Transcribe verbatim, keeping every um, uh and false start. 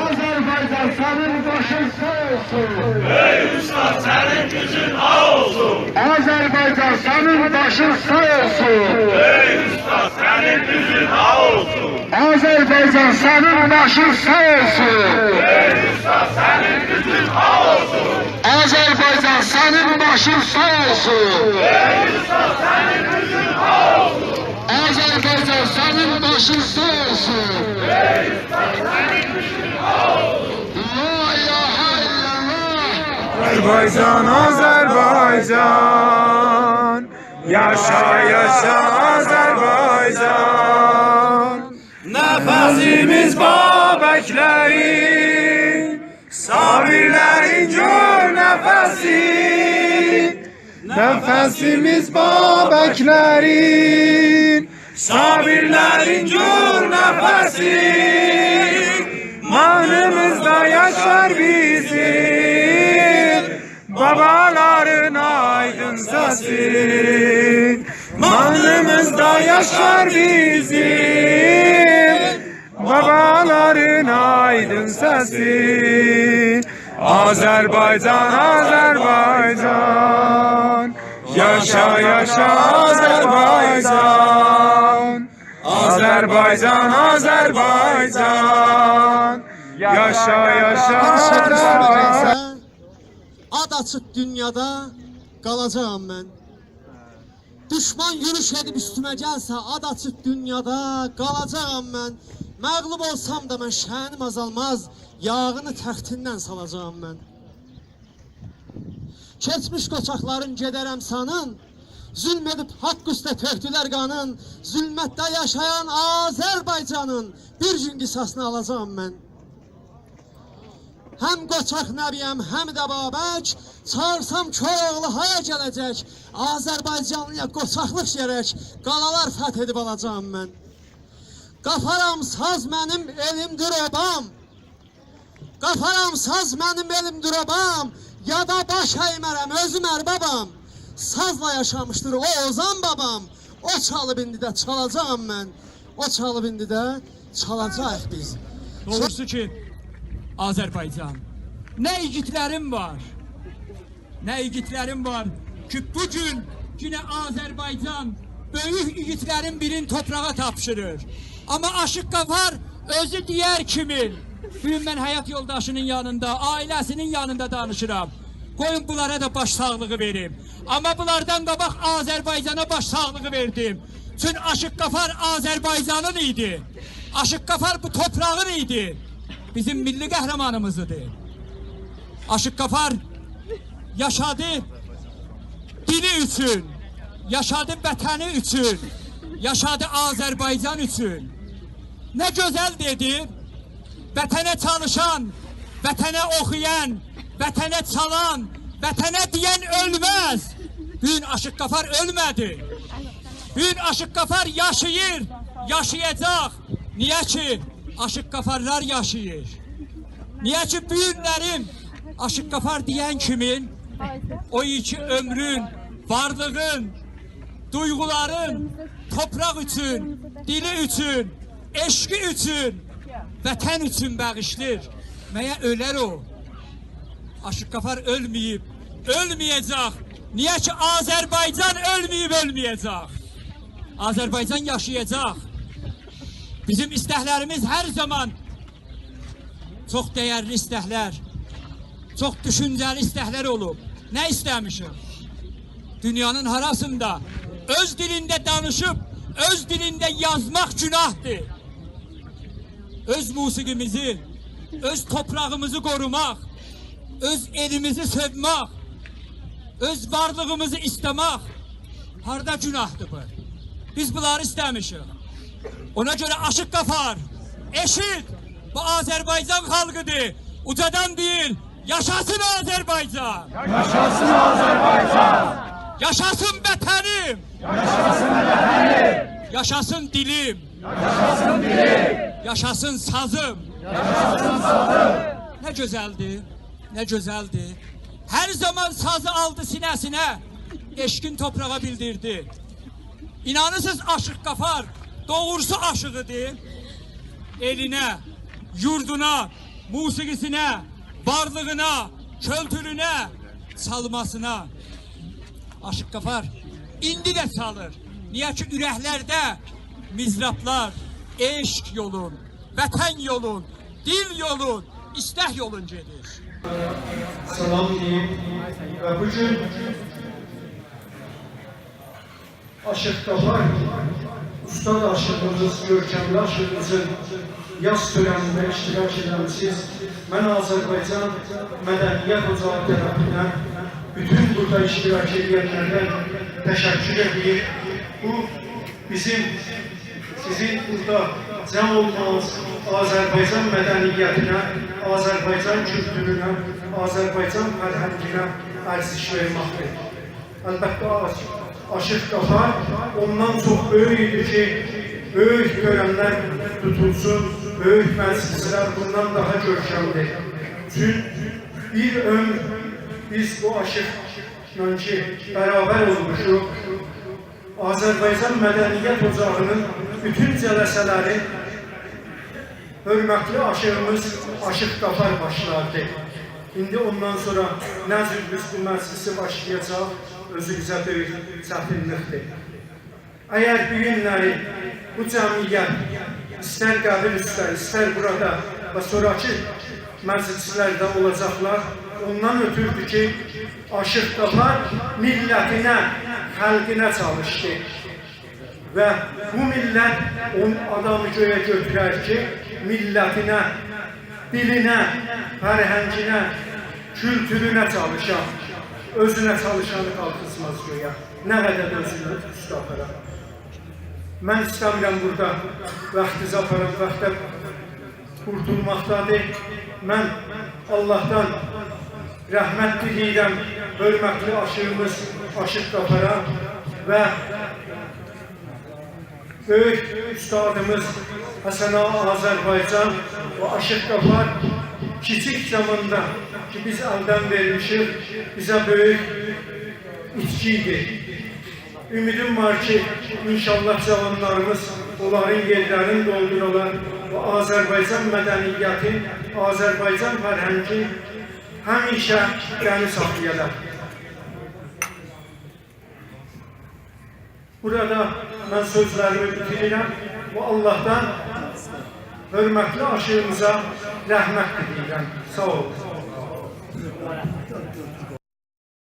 آذربایجان، سنین باشین ساغ اولسون. بؤیوک اوستا، سنین گوجون آغ اولسون. آذربایجان، سنین باشین ساغ اولسون. بؤیوک اوستا، سنین گوجون آغ اولسون. آذربایجان، سنین باشین ساغ اولسون. بؤیوک اوستا، سنین گوجون آغ اولسون. آذربایجان، سنین باشین ساغ اولسون. آذربایجان، سنین باشین ساغ اولسون. لا اله الا الله. آذربایجان، آذربایجان، یاشا، یاشا، آذربایجان. نفسیمیز بابکلرین، صابرلرین گور نفسی. نفسیمیز بابکلرین، صابرلرین گور نفسی. مانیمیزدا یاشار بیزیم بابالارین آیدین سسی. مانیمیزدا یاشار بیزیم بابالارین آیدین سسی. آذربایجان، آذربایجان، یاشا، یاشا، آذربایجان. آذربایجان، آذربایجان، یاشا، یاشا، آذربایجان. آد آچیب دونیادا قالاجاغام من. دوشمان یوروش ائدیب اوستومه گلسه، آد آچیب دونیادا قالاجاغام من. مغلوب اولسام دا من، شأنیم آزالماز، یاغینی تختیندن سالاجاغام من. کئچمیش قوچاقلارین گئده‌رم سانین، ظلم ائدیب حاق اوسته تؤکدولر قانین. ظلمتده یاشایان آذربایجانین بیر گون قصاصینی آلاجاغام من. هم قوچاق نبی‌یم، هم ده بابک، چاغیرسام کوراوغلو هارا گله‌جک؟ آذربایجانلی‌یا قوچاقلیق گرک، قالالار فتح ائدیب آلاجاغام من. قافارام، ساز منیم، ائلیمدیر اوبام. قافارام، ساز منیم، ائلیمدیر اوبام. یادا باش اَیمه‌رم، اؤزوم اربابام. سازلا یاشامیشدیر او اوزان بابام. او چالیب ایندی ده چالاجاغام من. او چالیب ایندی ده چالاجاغیق بیز. دوغروسو کی، آذربایجان. نه ایگیدلریم وار، نه ایگیدلریم وار کی، بو گون یئنه آذربایجان بؤیوک ایگیدلرین بیرینی توپراغا تاپشیریر. آمما آشیق غافار اؤزو دئیر کیمین، بو گون من حیات یولداشینین یانیندا، عائله‌سینین یانیندا دانیشیرام. قویون بونلارا دا باش ساغلیغی وئریم. آمما بونلاردان قاباق آذربایجانا باش ساغلیغی وئردیم. چون آشیق غافار آذربایجانین ایدی. آشیق غافار بو توپراغین ایدی. بیزیم میللی قهرمانیمیز ایدی. آشیق غافار یاشادی دیلی اوچون، یاشادی وطنی اوچون، یاشادی آذربایجان اوچون. نه گؤزل دئدی: «وطنه چالیشان، وطنه اوخویان، وطنه چالان، وطنه دئین اؤلمز.» بو گون آشیق غافار اؤلمه‌دی. بو گون آشیق غافار یاشاییر، یاشایاجاق. نییه کی، آشیق غافارلار یاشاییر؟ نییه کی، بو گونلرین آشیق غافار دئین کیمین، او کی عؤمرون، وارلیغین، دویغولارین توپراق اوچون، دیلی اوچون، عشقی اوچون، وطن اوچون باغیشلاییر، مگر اؤلر او؟ آشیق غافار اؤلمه‌ییب، اؤلمه‌یه‌جک. نییه کی، آذربایجان اؤلمه‌ییب، اؤلمه‌یه‌جک. آذربایجان یاشایاجاق. بیزیم ایستکلریمیز هر زامان چوخ دَیرلی ایستکلر، چوخ دوشونجه‌لی ایستکلر اولوب. نه ایسته‌میشیک؟ دونیانین هاراسیندا اؤز دیلینده دانیشیب، اؤز دیلینده یازماق گوناهدیر. اؤز موسیقیمیزی، اؤز توپراغیمیزی قوروماق، اؤز ائلیمیزی سئومک، اؤز وارلیغیمیزی ایسته‌مک هاردا گوناهدیر بو؟ بیز بونلاری ایسته‌میشیک. اونا گؤره آشیق غافار، ائشیت، بو آذربایجان خالقیدیر. اوجادان دئییر: یاشاسین آذربایجان! یاشاسین آذربایجان! یاشاسین وطنیم! یاشاسین وطنیم! یاشاسین دیلیم! یاشاسین دیلیم! یاشاسین سازیم! یاشاسین سازیم! نه گؤزلدیر، نه گؤزلدیر. هر زامان سازی آلدی سینه‌سینه، عشقین توپراغا بیلدیردی. اینانیرسینیز، آشیق غافار دوغروسو آشیق ایدی. ائلینه، یوردونا، موسیقی‌سینه، وارلیغینا، کولتورونه، چالماسینا. آشیق غافار ایندی ده چالیر. نییه کی، اورکلرده مضرابلار عشق یولون، وطن یولون، دیل یولون، ایستک یولون گئدیر. سلام دئییم و بو گون آشیق غافار، اوستاد آشیغیمیز، گؤرکملی آشیغیمیزین یاس تؤرنینده اشتراک ائدن سیز، من آذربایجان مدنیت اوجاغی طرفیندن بوتون بورادا اشتراک ائدنلردن تشکر ائدیرم. بو بیزیم، سیزین بورادا جمع اولمانیز آذربایجان مدنیتینه، آذربایجان کولتورونه، آذربایجان فرهنگینه ارزش وئرمکدیر. البته، آش-، آشیق غافار اوندان چوخ بؤیوک ایدی کی، بؤیوک تؤرنلر توتولسون، بؤیوک مجلیسلر بوندان داها گؤرکملی. چون بیر عؤمور بیز بو آشیقلا کی، برابر اولموشوق. آذربایجان مدنیت اوجاغینین بوتون جلسه‌لری حؤرمتلی آشیغیمیز آشیق غافار باشلاردی. ایندی اوندان سونرا نه جور بیز بو مجلیسی باشلایاجاق، اؤزو بیزه بؤیوک چتینلیکدیر. اگر بو گونلری بو جمعیت ایستر قبیر اوسته، ایستر بورادا و سونراکی مجلیسلرده اولاجاقلار، اوندان اؤتوردو کی، آشیق غافار میللتینه، خالقینا چالیشدی. و بو میللت اونون آدامی گؤیه گؤتورر کی، میللتینه، دیلینه، فرهنگینه، کولتورونه چالیشا، اؤزونه چالیشانی قالخیزماز گؤیه. نه قدر ده اؤزونو اوسته آپارا. من ایسته‌میرم بورادا واختینیزی آپارام، واخت قورتولماقدادیر. من آللاهدان رحمت دیله‌ییرم حؤرمتلی آشیغیمیز آشیق غافارا و بؤیوک اوستادیمیز حسن آقا آذربایجان و آشیق غافار کیچیک زاماندا کی، بیز الدن وئرمیشیک، بیزه بؤیوک ایتکی ایدی. اومیدیم وار کی، ان‌شاءالله جاوانلاریمیز اونلارین یئرلرینی دولدورالار و آذربایجان مدنیتین، آذربایجان فرهنگین همیشه زنده ساخلایالار. بورادا من سؤزلریمی بیتیریرم و آللاهدان حؤرمتلی آشیغیمیزا رحمت دیله‌ییرم. ساغ اولون.